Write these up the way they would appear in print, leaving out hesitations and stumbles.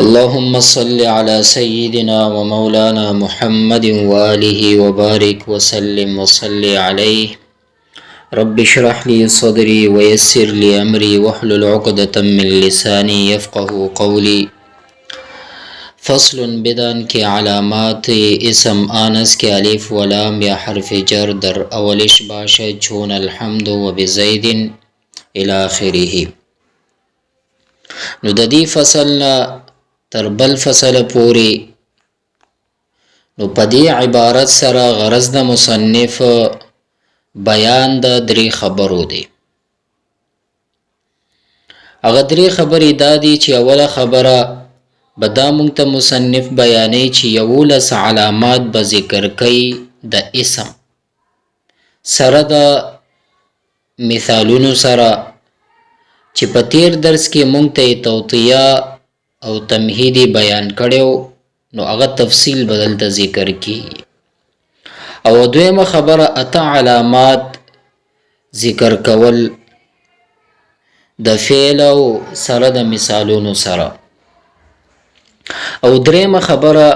اللهم صل على سيدنا ومولانا محمد وآله وبارك وسلم وصل عليه. رب اشرح لي صدري ويسر لي أمري واحلل عقدة من لساني يفقه قولي. فصل بدان کې علامات اسم آنس کې الف ولام یا حرف جر در اولش باشه چون الحمد وبزید الى آخره. نو د دې فصل نه تر بل فصل پورې، نو په دې عبارت سره غرض د مصنف بیان د درې خبرو دی. هغه درې خبرې دا دي چې اوله خبره به دا مونږ ته مصنف بیانوي چې 11 علامات به ذکر کوي د اسم سره د مثالونو سره، چې په تیر درس کې مونږ ته توطیه او تمهیدی بیان کړو، نو هغه تفصیل به دلته ذکر کی. او دویمه خبره اته علامات ذکر کول د فعل او سره د مثالونو سره. او دریمه خبره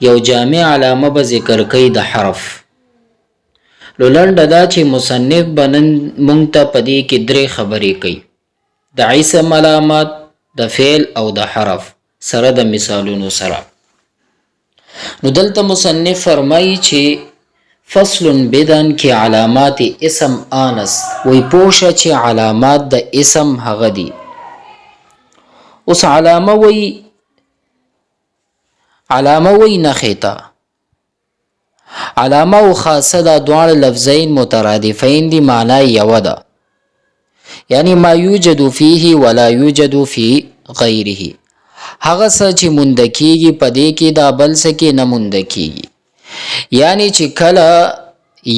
یو جامع علامه به ذکر کوي د حرف. نو لنډه دا چې مصنف به نن مونږ ته په دې کې درې خبرې کوي، د اسم علامات، د فعل او د حرف سره د مثالونو سره. نو دلته مصنف فرمایي چې فصل بدن کې علامات اسم آنس، وی پوشه چې علامات د اسم هغه دي. اوس علامه وی، علامه وی نښې ته. علامه او خاصه دا دواړه لفظین مترادفین دي، معنا یوه ده، یعنی ما یوجد فیه ولا یوجد فی غیره، هغه څه چې مونده کیږي په دې کې دا بل څه کې نه مونده کیږي. یعنی چې کله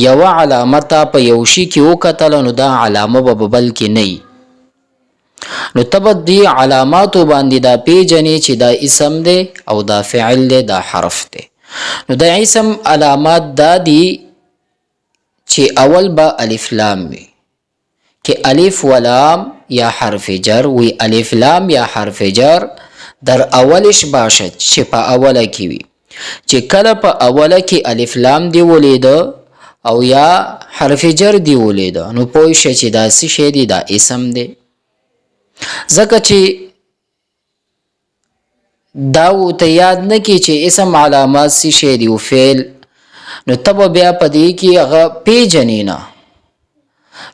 یوه علامه تا په یو شي کې وکتله، نو دا علامه به په بل کې نه وي، نو ته به دې علاماتو باندې دا پیژنې چې دا اسم دی او دا فعل دی، دا حرف دی. نو د اسم علامات دا دي چې اول به الف لام وي، کې الف ولام یا حرف جر وي. الف لام یا حرف جر در اولش باشد، چې په اوله کې وي. چې کله په اوله کې الف لام دی ولید او یا حرف جر دی ولید، نو پوه شه چې دا څه شی دی، دا اسم دی. ځکه چې دا ته یاد نه کی چې اسم علامات څه شی دی او فعل، نو ته به بیا په دې کې هغه پیژنې نه.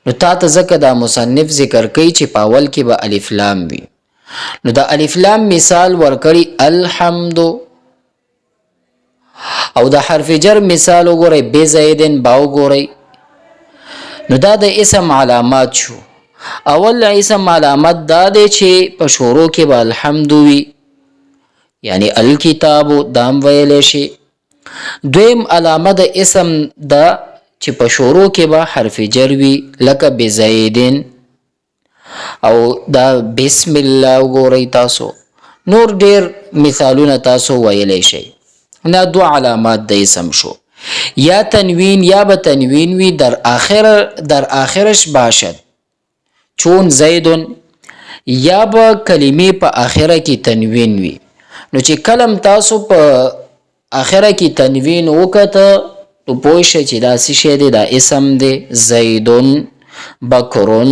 نو تا ته ځکه دا مصنف ذکر کوي چې په اول کې به الف لام وي. نو د الف لام مثال ورکړي الحمد، او د حرف جر مثال وګورئ بزیدن با وګورئ. نو دا د اسم علامات شو. اول اسم علامت دا دی چې په شروع کې به الحمد وي، یعنی الکتاب دام ویلی شي. دویم علامه د اسم دا چې په شروع کې به حرف جر وي، لکه بزیدن او دا بسم الله وګورئ. تاسو نور ډیر مثالونه تاسو ویلی شئ. دا دوه علامات د اسم شو. یا تنوین، یا به تنوین وي در آخر، در آخرش باشد چون زید، یا به کلمې په آخره کې تنوین وي. نو چې کلم تاسو په آخره کې تنوین وکته، نو پوه شئ چې دا څه شی دی، دا اسم دی. زیدون، بکرون،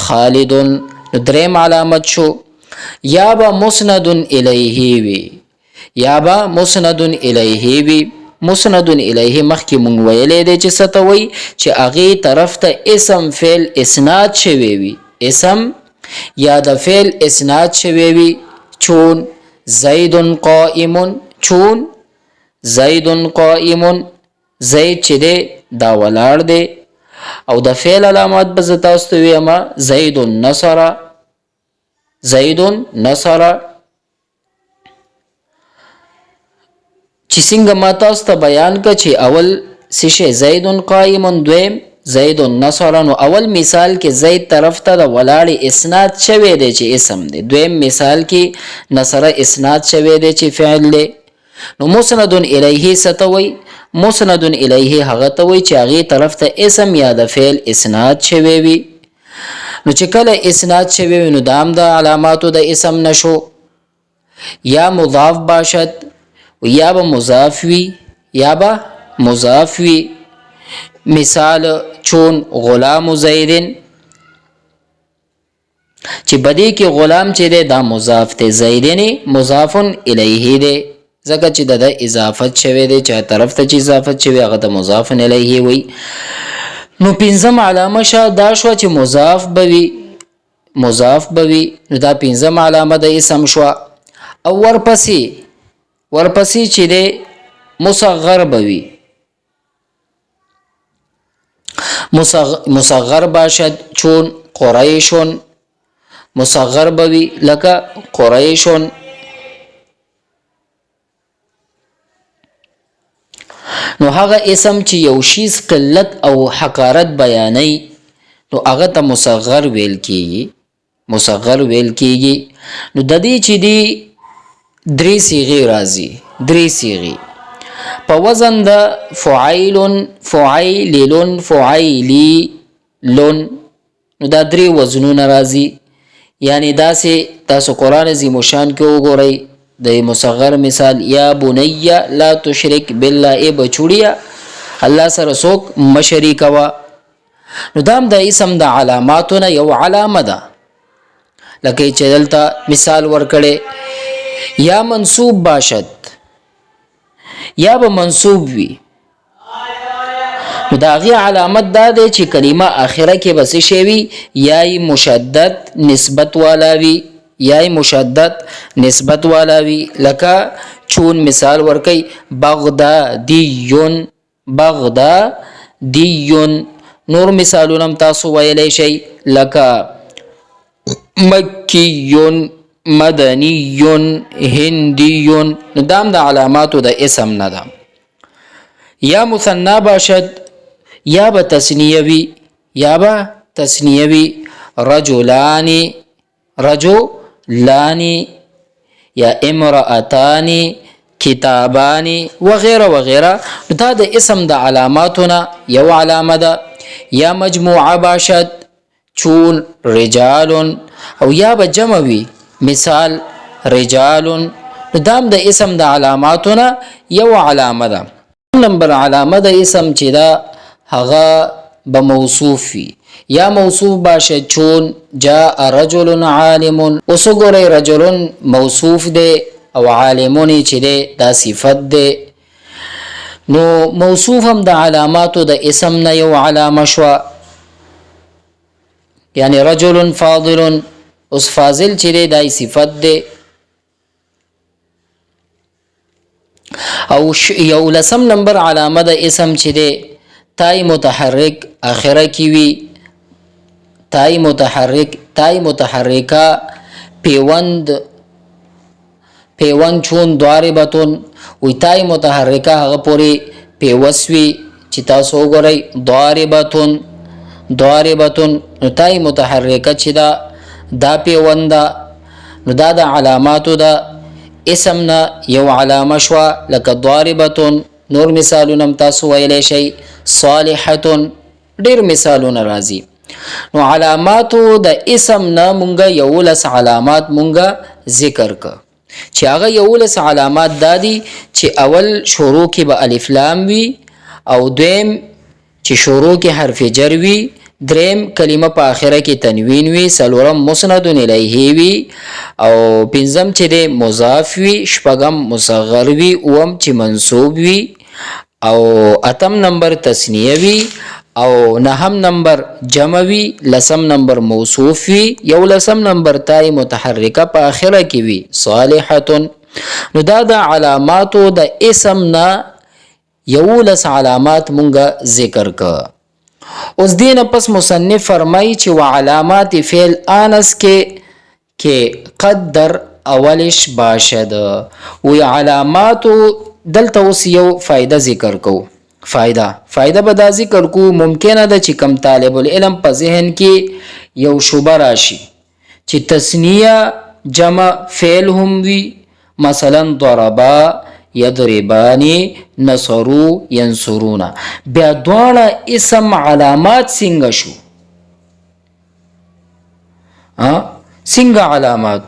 خالدون. نو دریم علامت شو. یا به مسند الیه وي، یا به مسند الیه وي. مسند الیه مخکې مونږ ویلې دی چې څه ته وایي، چې هغې طرف ته اسم فعل اسناد شوی وي، اسم یا د فعل اسناد شوی وي. چون زید قائم، چون زید قائم، زید چې دی دا ولاړ دی. او د فعل علامات به زه تاسو ته ویم، زید نصر، زید نصر. چې څنګه ما تاسو ته بیان کړ چې اول څه شی زید قائم، دویم زید نصر، نو اول مثال کې زید طرف ته د ولاړې اسناد شوی دی چې اسم دی، دویم مثال کې نصر اسناد شوی دی چې فعل دی. نو مسند الیه څه ته وایي؟ مسند الیه هغه ته وایي چې هغې طرف ته اسم یا د فعل اسناد شوی وي. نو چې کله اسناد شوی وي نو دا هم د علاماتو د اسم نشو. یا مضاف باشد، یا به مضاف وي، یا به مضاف وي. مثال چون غلام زیدن، چې بدی کې غلام چې دی دا مضاف دی، زیدن مضاف الیه دی، ځکه چې د اضافت شوی دی، چې طرف ته چې اضافت شوی هغه ته مضاف الیه وي. نو پنځم علامه شه دا شو چې مضاف به وي، مضاف به وي. نو دا پنځم علامه د اسم شو. او ورپسې ورپسې چې دی مصغر به وي، مصغر باشد چون قریشون، مصغر به وي لکه قریشون. نو هغه اسم چې یو شیز قلت او حقارت بیانوي نو هغه ته مصغر ویل کیږي، مصغر ویل کیږي. نو د دې چې دی درې صیغې راځي، درې صیغې په وزن د فعیل، فعیلل، فعیلیلن. نو دا درې وزنونه راځي. یعنی داسې تاسو قرآن عظیم شان کې وګورئ د مصغر مثال، یا بنی لا تشرک بالله، ای بچوړیا الله سره څوک مشریکوه. نو دا هم د اسم د علاماتو نه یو علامه ده، لکه چې دلته مثال ورکړی. یا منصوب باشد، یا به منصوب وي. نو د هغې علامت دا دی چې کلمه اخره کې به څه شی وي؟ یا یې مشدد نسبت والا وي، یا یې مشدد نسبت والا وي. لکه چون مثال ورکوي بغدادیون، بغدادیون. نور مثالونه هم تاسو ویلی شئ، لکه مکیون، مدنیون، هندیون. نو دا هم د علاماتو د اسم نه ده. یا مثنا باشد، یا به تثنیه وي، یا به تثنیه وي، رجلان، رجلان، یا امرأتان، کتابان وغیره وغیره. دا د اسم د علاماتو نه یو علامه ده. یا مجموعه باشد چون رجال، او یا به جمع وي، مثال رجال. نو دا هم د اسم د علاماتو نه یو علامه ده. نمبر علامه د اسم چې ده هغه به موصوف وي، یا موصوف باشه چون جاء رجل عالم. اوس وګورئ رجل موصوف دی او عالمون چې دی دا صفت دی. نو موصوف هم د علاماتو د اسم نه یو علامه شوه، یعنی رجل فاضل. اوس فاضل چې دی دا صفت دی. او یو لسم نمبر علامه د اسم چې دی تای متحرک اخره کې وي، تای متحرک، تای متحرکه پیوند، پیوند چون ضاربتون وي، تای متحرکه هغه پورې پیوس وي. چې تاسو وګورئ ضاربتون، ضاربتون، نو تای متحرکه چې ده دا پیوند ده. نو دا د علاماتو د اسم نه یو علامه شوه، لکه ضاربتون. نور مثالونه هم تاسو ویلی شئ، صالحتون، ډېر مثالونه راځي. نو علاماتو د اسم نه مونږ یولس علامات مونږ ذکر که، چې هغه یولس علامات دا دي چې اول شروع کې به الف لام وي، او دویم چې شروع کې حرف جر وي، دریم کلمه په آخره کې تنوین وي، څلورم مسند الیه وي، او پنځم چې دی مضاف وي، شپږم مصغر وي، اووم چې منصوب وي، او اتم نمبر تثنیه وي، او نهم نمبر جمع وي، لسم نمبر موصوف وي، یو لسم نمبر تای متحرکه په آخره کې وي، صالحة. نو دا د علاماتو د اسم نه یولس علامات مونږه ذکر که. اوس دینه پس مصنف فرمایي چې وعلامات فعل آنس کې کې قدر اولش باشد. وی علاماتو دلته اوس یو فایده ذکر کو، فایده فایده به دا ذکر کو. ممکنه ده چې کم طالب العلم په ذهن کې یو شوبه راشي چې تثنیه جمع فعل هم وي، مثلا ضربا یضربان، نصرو ینصرون، بیا دواړه اسم علامات څنګه شو؟ ها څنګه علامات؟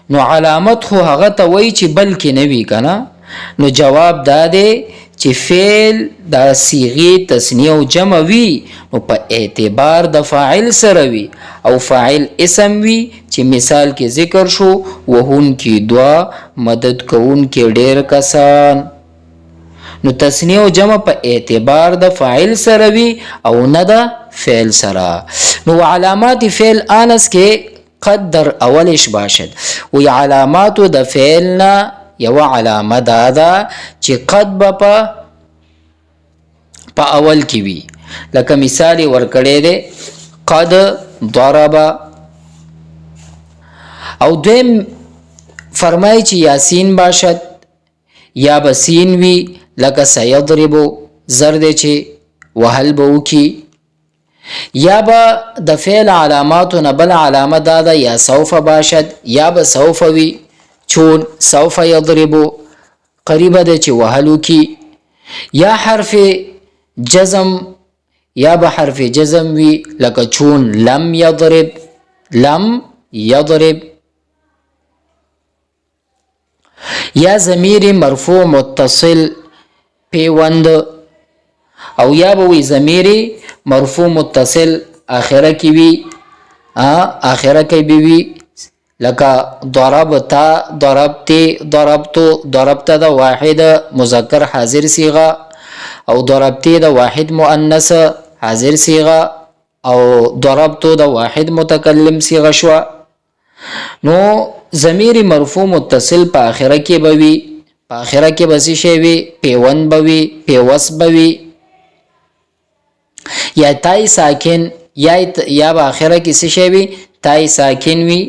نو علامت خو هغه ته وایي چې بلکې نه وي کنه. نو جواب دا دی چې فعل د صیغه تثنیه او جمع وي نو په اعتبار د فاعل سره وي، او فاعل اسم وي چې مثال کې ذکر شو وهونکي دوه، مدد کوونکي ډیر کسان. نو تثنیه او جمع په اعتبار د فاعل سره وي او نه د فعل سره. نو علامات فعل آنس کې قد در اولش باشد. وی علامات د فعل نه یو علامه دا ده چې قد به په اول کې وي، لکه مثال یې ورکړی دی قد ضرب. او دویم فرمایي چې یاسین باشد یا به سین وي، لکه سیضربو، زر دی چې وهل به وکړي. یا به د فعل علاماتو نه بل علامه دا ده یا سوف باشد، یا به سوف وي، چون سوف یضربو قریبه ده چې وهل وکړي. یا حرف جزم، یا به حرف جزم وي، لکه چون لم یضرب، لم یضرب. یا ضمیر مرفوع متصل پیوند، او یا به وي ضمیر مرفوع متصل اخره کې وي، اخره کې به وي، لکه ضربت، ضربت، ضربت. ضربت د واحد مذکر حاضر صیغه، او ضربت د واحد مؤنث حاضر صیغه، او ضربت د واحد متکلم صیغه شوه. نو ضمیر مرفوع متصل په اخره کې به وي، په اخره کې به څه شی وي؟ پیوند به وي، پیوس به وي، یا تای ساکن، یا به اخره کې څه شی وي؟ تای ساکن وي،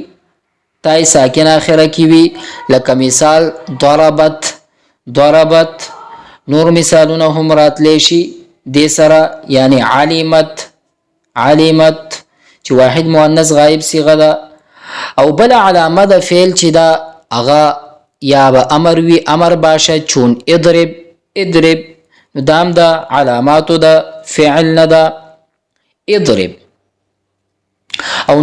تای ساکن اخره کې وي، لکه مثال ضربت، ضربت. نور مثالونه هم راتلی شي دې سره، یعنی علمت، علمت چې واحد مؤنث غایب صیغه ده. او بل علامه د فعل چې دا هغه یا به امر وي، امر باشه، چون اضرب، اضرب. نو دا هم د علاماتو د فعل نه ده، اضرب. او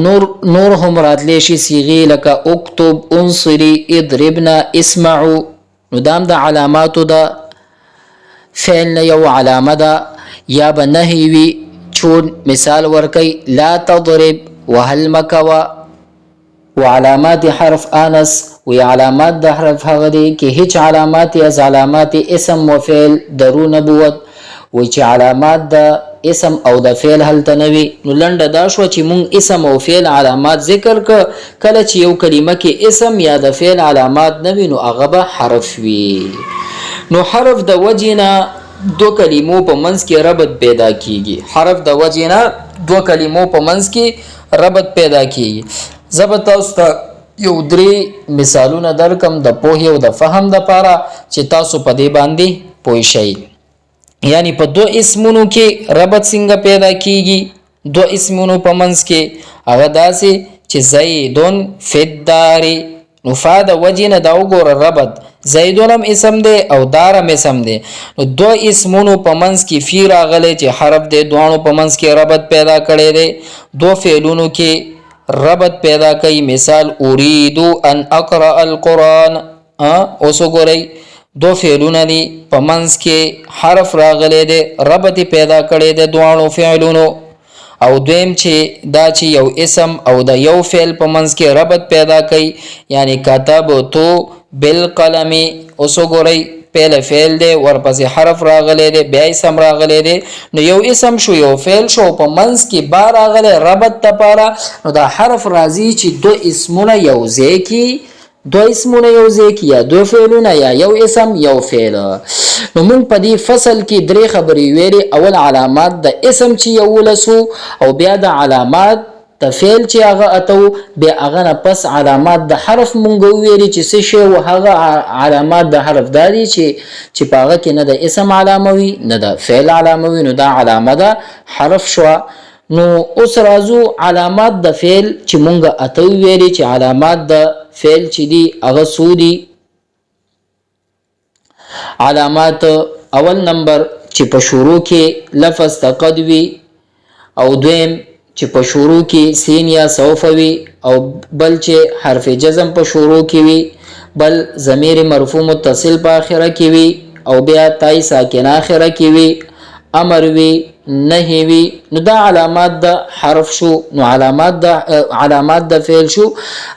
نور هم راتلی شي صیغې، لکه اکتب، انصري، اضربنا، اسمعو. نو دا هم د علاماتو د فعل نه یو علامه ده. یا به نهی وي، چون مثال ورکوي لا تضرب، وهل مه کوه. وعلامات حرف آنس، وی علامات د حرف هغه دی کې هیڅ علامات از علامات اسم و فعل درو نبوت، وی چې علامات د اسم او د فعل هلته نه وي. نو لنډه دا شوه چې مونږ اسم او فعل علامات ذکر که، کله چې یو کلمه کې اسم یا د فعل علامات نه وي نو هغه به حرف وي. نو حرف د وجې نه دو کلمو په منځ کې ربط پیدا کیږي، حرف د وجې نه دو کلمو په منځ کې ربط پیدا کیږي. زه به تاسو ته یو درې مثالونه درکم د پوهې او د فهم دپاره چې تاسو په دې باندې پوه شئ. یعنی په دو اسمونو کې ربط څنګه پیدا کیږي، دو اسمونو په منځ کې، هغه داسې چې زیدون فی الدار. نو فا د وجې نه دا وګوره ربط، زیدون هم اسم دی او دار هم اسم دی. نو دو اسمونو په منځ کې فی راغلی چې حرف دی، دواړو په منځ کې ربط پیدا کړی دی. دو فعلونو کې ربط پیدا کوي، مثال اريد ان اقرأ القرآن. اوس وګورئ دو فعلونه دي، په منځ کې حرف راغلی دی، ربط یې پیدا کړی دی دواړو فعلونو. او دویم چې دا چې یو اسم او د یو فعل په منځ کې ربط پیدا کوي، یعنی کتبتو بالقلم. اوس وګورئ پهله فعل دی، ورپسې حرف راغلی دی، بیا اسم راغلی دی. نو یو اسم شو، یو فعل شو، په منځ کې با راغلی ربط دپاره. نو دا حرف راځي چې دو اسمونه یو ځای کې، دو اسمونه یو ځای کې، یا دو فعلونه، یا یو اسم یو فعل. نو مونږ په دې فصل کې درې خبرې ویلې. اول علامات د اسم چې یولس وو، او بیا د علامات د فعل چې هغه اته وو، بیا هغه نه پس علامات د حرف مونږ وویلې چې څه شی وو. هغه علامات د حرف دا دي چې په هغه کې نه د اسم علامه وي نه د فعل علامه وي، نو دا علامه ده حرف شوه. نو اوس راځو علامات د فعل چې مونږ اته ویلې چې علامات د فعل چې دي هغه څو دي. علامات اول نمبر چې په شروع کې لفظ تقد وي، او دویم چې په شروع کې سین یا سوف وي، او بل چې حرف جزم په شروع کې وي، بل ضمیر مرفوع متصل په اخره کې وي، او بیا تای ساکنه اخره کې وي، امر وي، نهي وي، نو دا علامات د حرف شو. نو علامات د فعل شو،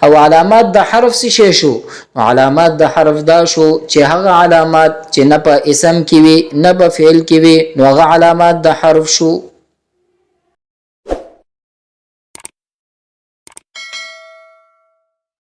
او علامات د حرف څه شی شو؟ نو علامات د حرف دا شو چې هغه علامات چې نه په اسم کې وي، نه په فعل کې وي، نو هغه علامات د حرف شو.